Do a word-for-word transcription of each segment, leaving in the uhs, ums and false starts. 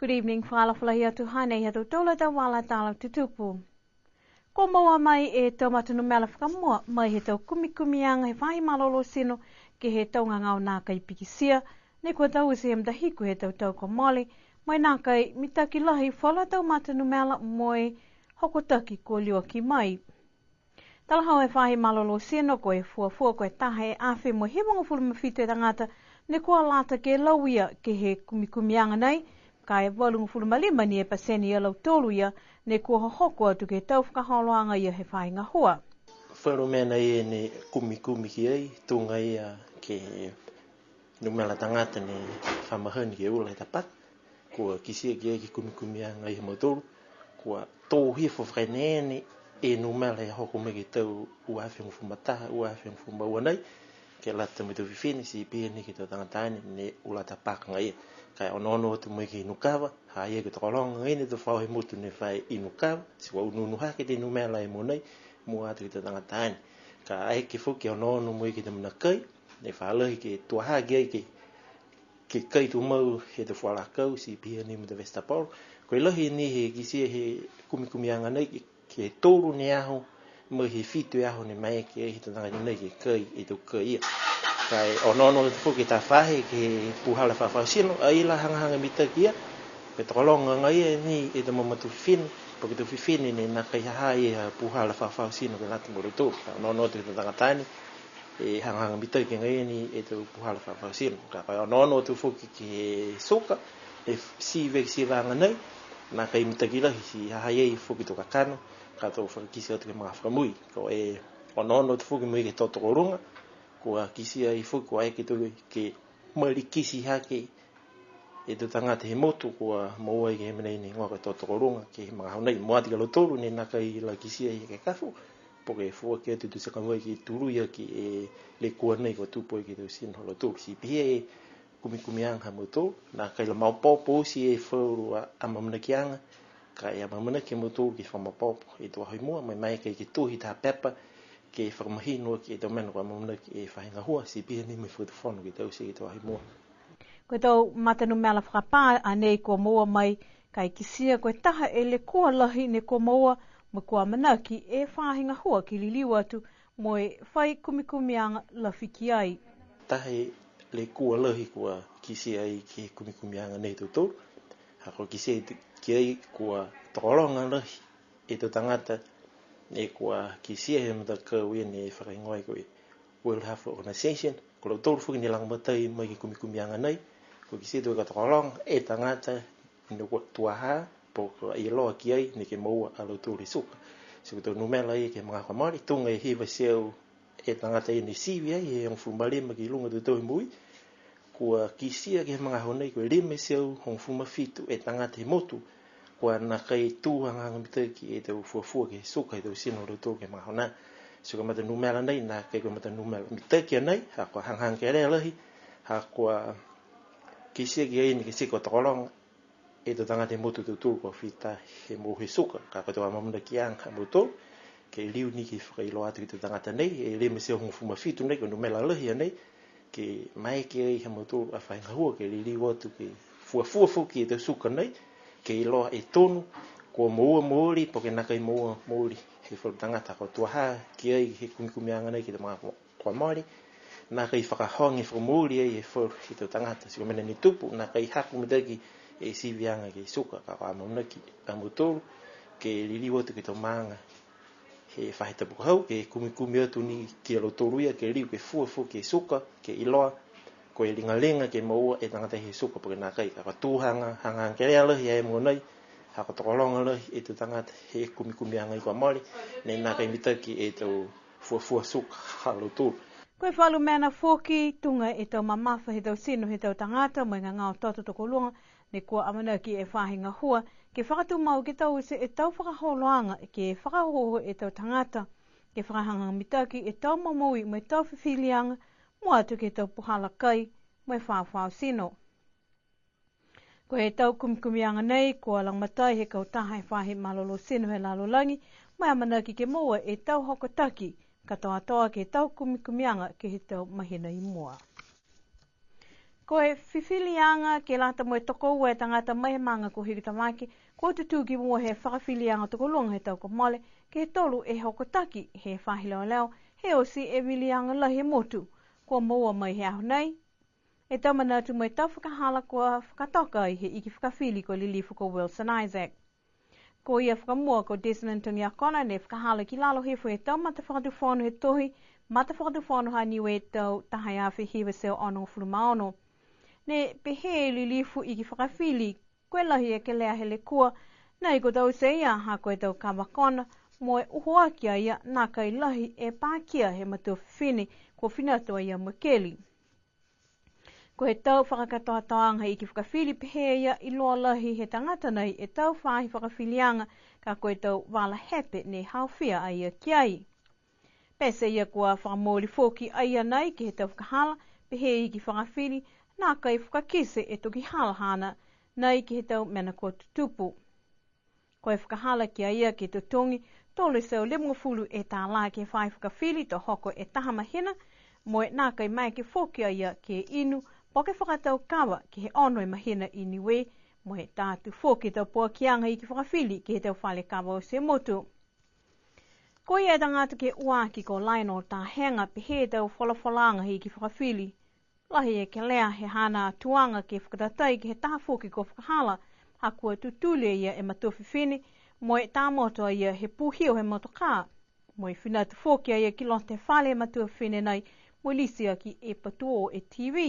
Good evening, fakaalofa lahi atu, hanei ha tautolu a tau vala tala tutupu. Kua moua mai e tau matanumela fakamua mai he tau kumikumiaga he faahi malolō tino ke he tau gagao nākai pikitia, ne kua taute he matahiku he tau tau kua mole, mo e nākai mitaki lahi falu a tau matanumela mo e hokotaki kua liuaki mai. Talahau e faahi malolō tino ko e fuafua ko e taha e afe mo e hivagofulu ma fitu e tagata ne kua lata ke lauia ke he kumikumiaga nei, ka e valugofulu ma lima ni e pasene ia lautolu ia ne kua hohoko atu ke he tau fakaholoaga ia he faahi gahua. Falu mena ia ne kumikumi ki ai, tuga ia ke he numela tagata ne fa mahani ke ula he tapaka, kua kitia ki ai ke kumikumiaga ai ha mautolu, kua tō hifo fakaeneene e numela he hoko mai ke he tau ua afe hogofulu ma taha, ua afe hogofulu ma ua nei, ke lata mo e tau fifine, ti pihia ni ke he tau tagata ni ne ula tapaka agaia. Ka e onoono atu mai ke he inu kava, ha ia ke tokologa agaia ne tau faahi motu ne fai inu kava, ti kua unuunu hake e numela he mogonei, mua atu ke he tau tagata ni. Ka e ke foki onoono mai ke he tau mena kai, ne fa lahi ke tuaha ki ai ke, ke kai tumau he tau fualakau, ti pihia ni mo e tau vesitapolo. Ko e lahi ni he kitia he kumikumiaga nei, ke, ke tolu ni e aho, mai he fitu e aho ne maeke ai he tau tagata nei ke kai e tau kai ia. Ka e onoono atu foki e taha faahi ke he puhala fafao tino, ai la hagahaga mitaki ia, ke tokologa agaia ni e tau mamatua fifine, po ke tau fifine ne nākai ha ha i ai ha puhala fafao tino ke lata mo lautolu. Ka onoono atu ke he tau tagata ni, e hagahaga mitaki agaia ni e tau puhala fafao tino. Ka ko e onoono atu foki ke he suka, e sivi ke he sivaaga nei, nākai mitaki lahi ti ha ha i ai foki e tau kakano, ka to fakakite atu ke he magaaho fakamui. Ko e onoono atu foki mai ke he tau tokoluga, kua kitia ai foki kua eke atu ke malikiti hake e tau tagata he motu kua moua ai ke he mena nei ne higoa ko e tau tokoluga ke he magaaho nei. Mua atu ki a lautolu ne nākai la kitia he ekekafo, po ke foaki atu e tau sakamuai ke tului aki e lekua nei kua tupu ai ke he tau tino ha lautolu. Ti pihia e kumikumiaga ha mautolu, nākai la maopoopo oti e falu a amaamanakiaga, ka e amaamanaki a mautolu ke fakamaopoopo e tau aho i mua, mo e maeke ke tohi taha pepa, ke fakamahino aki e tau mena kua amaamanaki e faahi gahua, ti pihia ni mo e Fakatufono ke taute ke he tau aho i mua. Ko e tau matanumela fakapā a nei kua moua mai, ka e kitia ko e taha e lekua lahi ne kua moua, mo e kua amanaki e faahi gahua ke liliu atu, mo e fai kumikumiaga lafi ki ai. Taha e lekua lahi kua kitia ai ke he kumikumiaga nei ha tautolu, ha kua kitia ki ai kua tokologa lahi e tau tagata ne kua kitia he matakau ia ne fakahigoa ai ko e World Health Organization, ko lautolu foki ne lagomatai mai ke he kumikumiaga nei, kua kitia atu ka tokologa e tagata ne kua tuaha, po kua iloa ki ai, neke moua a lautolu e suka. Ti ko e tau numela ia ke he magaaho kua mole, tuga e hiva e teau e tagata ia ne sivi ai, he hogofulu ma lima ki luga e tau tau he moui, kua kitia ke he magaaho nei, ko e lima e teau hogofulu ma fitu e tagata he motu, kua nākai tū hagahaga mitaki e tau fuafua ke he suka he tau tino ha lautolu ke he magaaho nā. Ti ko e matanumela nei, nākai ko e matanumela mitaki a nei, ha kua hagahaga kelea lahi, ha kua kitia ki ai neke ti kua tokologa e tau tagata he motu ha tautolu kua fita he moua he suka, ka ko e tau amaamanakiaga ha mautolu, ke liu ni ke fakailoa atu ke he tau tagata nei, e lima e teau hogofulu ma fitu nei, ko e numela lahi a nei, ke maeke ai ha mautolu a faahi gahua, ke liliu atu ke fuafua foki e tau suka nei, ke iloa e tonu, kua moua mooli, po ke nākai moua mooli, he falu tagata kua tuaha ki ai he kumikumiaga nei ke he tau magaaho kua mole, nākai fakahoge fakamooli ai e falu he tau tagata, ti ko e mena ne tupu, nākai hako mitaki e siviaga ke he suka, ka kua amaamanaki a mautolu, ke liliu atu ke he tau maaga he faahi tapu ka hau, ke kumikumi atu ni ki a lautolu ia, ke liu ke fuafua ke he suka, ke iloa, ko e ligaliga ke moua e tagata he suka po ke nākai, ka kua tū haga, hagahaga kelea lahi he mogonei, ha kua tokologa lahi e tau tagata he kumikumiaga nei kua mole, ne nākai mitaki e tau fuafua suka ha lautolu. Ko e falu mena foki, tuga e tau mamafa he tau tino he tau tagata mo e gagao toto tokoluga, ne kua amanaki e faahi gahua ke fakatumau ke taute e tau fakaholoaga ke fakaohooho e tau tagata, ke fakahagahaga mitaki e tau momoui mo e tau fifiliaga, mua atu ke he tau puhala kai mo e fafao tino. Ko e tau kumikumiaga nei, kua lagomatai he kautaha he faahi malolō tino he lalolagi, mo e amanaki ke moua e tau hokotaki katoatoa ke he tau kumikumiaga ke he tau mahina i mua. Ko e fifiliaga ke lata mo e tokoua e tagata mai he maaga ko Hikutavake, kua tutū ki mua he fakafiliaga tokoluga he tau kua mole, ke he tolu e hokotaki he faahi leoleo, he oti e viliaga lahi he motu. Kua moua mai he aho nei e tau manatu mo e tau fakahala kua fakatoka ai he iki fakafili ko e Lilifu ko Wilson Isaac. Ko ia fakamua ko Desmond Tugiakona ne fakahala ki lalo hifo he tau matafakatufono he tohi matafakatufono ha Niue tau taha e afe hiva e teau onogofulu ma ono. Ne pehē e Lilifu iki fakafili, ko e lahi e kelea he lekua, nai kua taute ia ha ko e tau kava kona, mo e uho aki a ia nākai lahi e pakia he matua fifine, kua finatu a ia mo e keli. Ko e tau fakakatoatoaga he iki fakafili pehē a ia iloa lahi he tagata nei e tau faahi fakafiliaga, ka ko e tau vala hepe ne haofia a ia ki ai. Pete ia kua fakamooli foki a ia nai ke he tau fakahala, pehē e iki fakafili, nākai fakakite e toki hala haana nai ke he tau mena kua tutupu. Ko e fakahala ki a ia ke totogi tolu e teau limagofulu e tālā ke he faahi fakafili to hoko e taha mahina, mo e nākai maeke foki a ia ke inu, po ke fakatau kava ke he ono e mahina i Niue, mo e tā atu foki e tau poakiaga he iki fakafili ke he tau fale kava oti he motu. Ko ia e tagata ke ua aki ko Lionel Tahega, pehē e tau folafolaaga he iki fakafili. Lahi e kelea he haana tuaga ke fakatatai ke he taha foki kua fakahala, ha kua tutuli e ia e matua fifine, mo e tā moto a ia he pūhio he motokā, mo e finatu foki a ia ki loto he fale he matua fifine nei, mo e lisi aki e patuō e T V.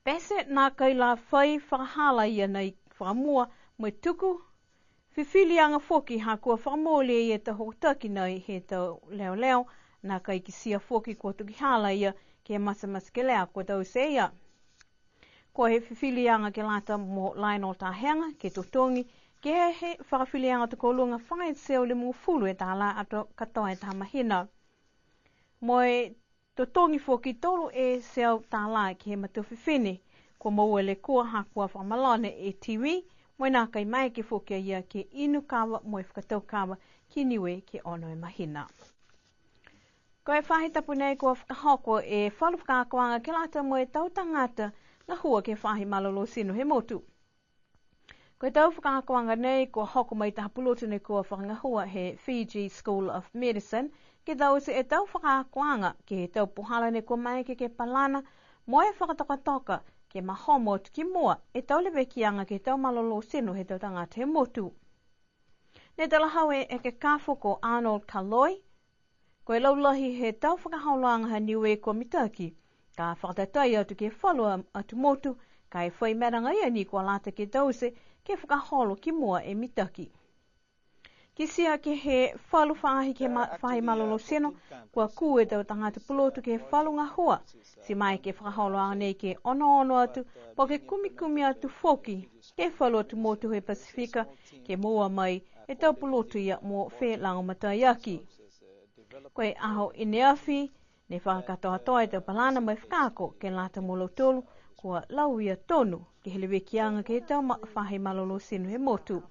Pete nākai la fai fakahala a ia nei fakamua, mo e tuku fifiliaga foki ha kua fakamooli e ia e tau hokotaki nei he tau leoleo, nākai kitia foki kua toki hala a ia ke he matematekelea kua taute e ia. Ko e fifiliaga ke lata mo Lionel Tahega ke totogi ke he fakafiliaga tokoluga fā e teau limagofulu e tālā ato katoa e taha mahina. Mo e totogi foki tolu e teau tālā ke he matua fifine, kua moua e lekua ha kua fakamalona e T V, mo e nākai maeke foki a ia ke inu kava mo e fakatau kava ki Niue ke ono e mahina. Ko e faahi tapu nei kua fakahoko e falu fakaakoaga ke lata mo e tau tagata gahua ke he faahi malolō tino he motu. Ko e tau fakaakoaga nei kua hoko mai taha pulotu ne kua fakagahua he Fiji School of Medicine, ke taute e tau fakaakoaga ke he tau puhala ne kua maeke ke palana mo e fakatokatoka ke mahomo atu ki mua e tau levekiaga ke he tau malolō tino he tau tagata he motu. Ne talahau e ekekafo ko Arnold Kaloi, ko e laulahi he tau fakaholoaga ha Niue kua mitaki, ka fakatatai atu ke he falu a, atu motu, ka e fai mena agaia ni kua lata ke taute ke fakaholo ki mua e mitaki. Kitia ke he falu faahi ke he ma-, faahi malolō tino, kua kū e tau tagata pulotu ke he falu gahua, ti maeke e fakaholoaga nei ke onoono atu, po ke kumikumi atu foki ke he falu atu motu he Pasifika, ke moua mai e tau pulotu ia mo felagomataiaki. Ko e aho i ne afi, ne fakakatoatoa e tau palana mo e fakaako ke lata mo lautolu kua lauia tonu ke he levekiaga ke he tau ma-, faahi malolō tino he motu.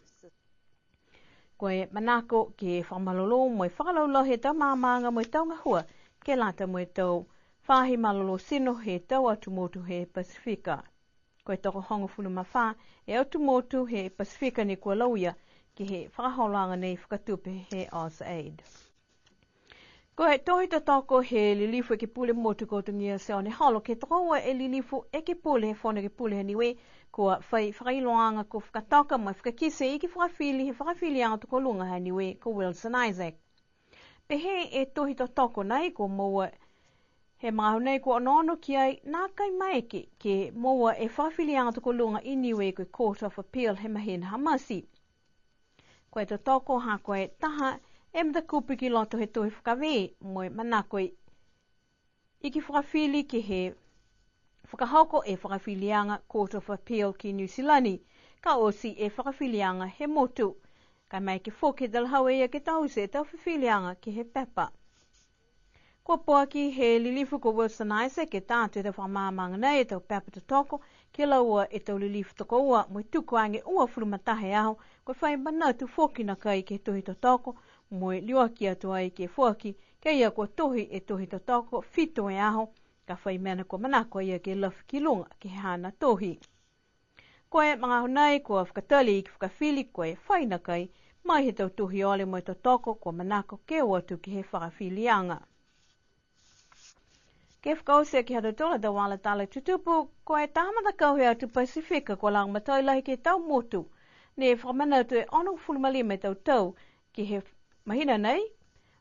Ko e manako ke fakamalolō mo e fakalaulahi e tau maamaaga mo e tau gahua ke lata mo e tau faahi malolō tino he tau atu motu he Pasifika. Ko e tokohogofulu ma fā e atu motu he Pasifika ne kua lauia ke he fakaholoaga nei fakatupe he AusAID. Ko e tohi totoko he Lilifu Ekepule Motu ko Togia Sione Holo, ke tokoua e Lilifu Ekepule he Fono Ekepule ha Niue, kua fai fakailoaaga kua fakatoka mo e fakakite e iki fakafili he fakafiliaga tokoluga ha Niue ko Wilson Isaac. Pehē e tohi totoko nei kua moua he magaaho nei kua onoono ki ai, nākai maeke ke moua e fakafiliaga tokoluga i Niue ko e Court of Appeal he mahina ha Mati. Ko e totoko ha ko e taha e matakupu ki loto he tohi fakavē mo e manako e iki fakafili ke he fakahoko e fakafiliaga Court of Appeal ki Niu Silani, ka oti e fakafiliaga he motu. Ka e maeke foki he talahau e ia ke taute e tau fifiliaga ke he pepa. Kua poaki he Lilifu ko Wilson Isaac ke tā atu e tau fakamaamaaga nei e tau pepa totoko, ke laua e tau lilifu tokoua, mo e tuku age uafulu ma taha e aho, kua fai manatu foki nakai ke he tohi totoko, mo e liuaki atu ai ke foaki, ke ia kua tohi e tohi totoko, fitu e aho, ka fai mena kua manako a ia ke lafi ki luga ke he haana tohi. Ko e magaaho nei kua fakatali ke fakafili ko e fai nakai mai he tau tohi ole mo e totoko kua manako ke o atu ke he fakafiliaga. Ke fakaoti aki ha tautolu a tau vala tala tutupu, ko e taha matakau he atu Pasifika kua lagomatai lahi ke he tau motu ne fakamanatu e onogofulu ma lima e tau tau ke he mahina nei,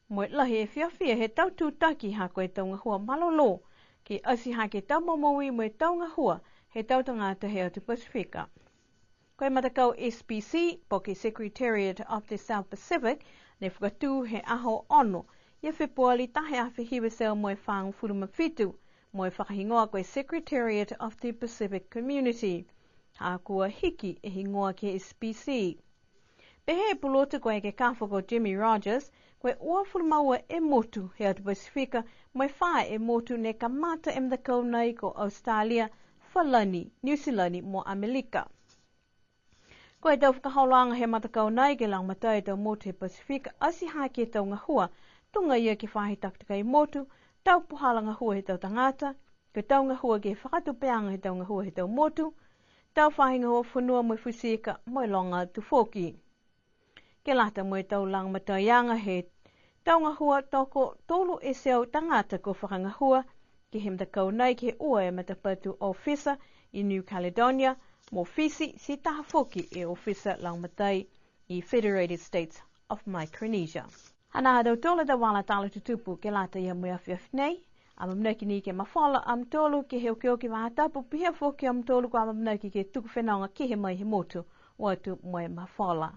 mo e lahi e fiafia he tau tutaki ha ko e tau gahua malolō ke ati hake e tau momoui mo e tau gahua he tau tagata he atu Pasifika. Ko e matakau S P C, po ke Secretariat of the South Pacific, ne fakatū he aho ono ia Fepuali taha e afe hiva e teau mo e fāgofulu ma fitu, mo e fakahigoa ko e Secretariat of the Pacific Community. Ha kua hiki e higoa ke he S P C. Pehē e pulotu ko e ekekafo ko Jimmy Rogers, ko e uafulu ma ua e motu he atu Pasifika, mo e fā e motu ne kamata e matakau nei ko Australia, Falani, Niu Silani mo Amelika. Ko e tau fakaholoaga he matakau nei ke lagomatai e tau motu he Pasifika, ati hake e tau gahua, tuga ia ke he faahi takatakai motu, tau puhala gahua he tau tagata, ke he tau gahua ke he fakatupeaga he tau gahua he tau motu, tau faahi gahua fonua mo e futi ika mo e loga atu foki. Ke lata mo e tau lagomataiaga he tau gahua, tokotolu e teau tagata kua fakagahua ke he matakau nei ke he ua e matapatu ofisa i New Caledonia mo Fisi, ti taha foki e ofisa lagomatai i Federated States of Micronesia. Hanā ha tautolu a tau vala tala tutupu ke lata ia mo e afiafi nei. Amaamanaki ni ke mafola a mutolu ke he okioki faahi tapu, pihia foki a mutolu kua amaamanaki ke tuku fenoga ke he mai he motu, o atu mo e mafola.